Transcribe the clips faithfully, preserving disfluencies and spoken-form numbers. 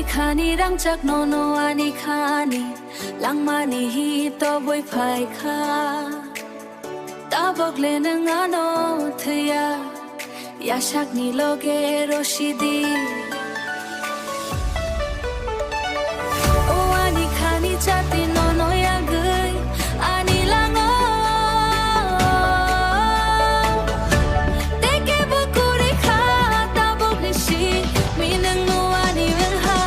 Khani rangchak nono ani khani langmani hi toboi phaikha. Tabok le nwng ano thwiya, yasakni loge rosidi. O ani khani chati nono yagwi ani lango. Teke bo kuri kha tabok ni si mi nwng no ani wngha.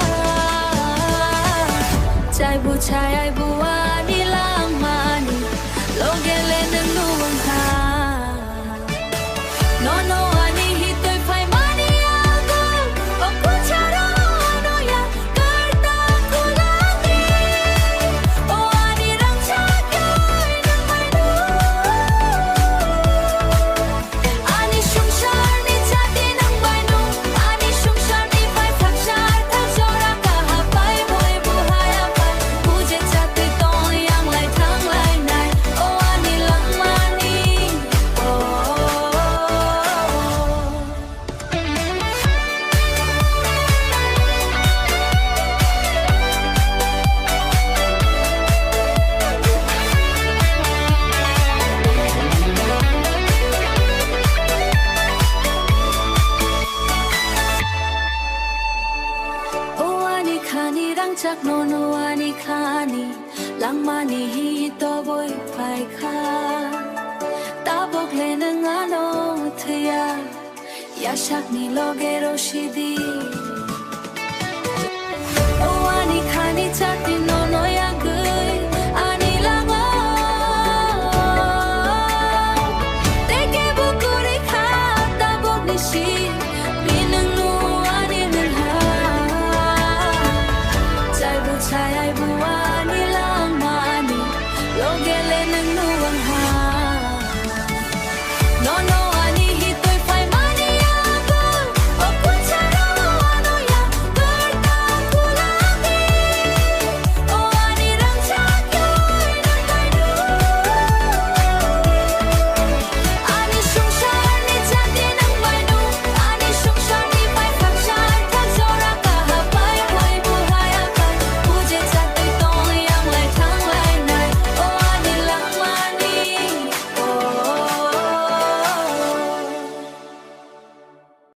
Chai bu chai ai bu ani langmani loge le nwng no wngha. Nono ani hitoi phaimani yago, o kucharo ano ya karta kulani. O ani rangchak yoi nang maino. Ani sungsarni chati nang maino. Ani sungsarni pai thaksa thak jora kaha pai boi buhaya pai. Buje chati tong yang lai thang lai nai. O ani langmani. O ani khani rangchak nono ani khani langmani hi toboi phaikha. Tabok le nwng ano thwiya, yasakni loge rosidi.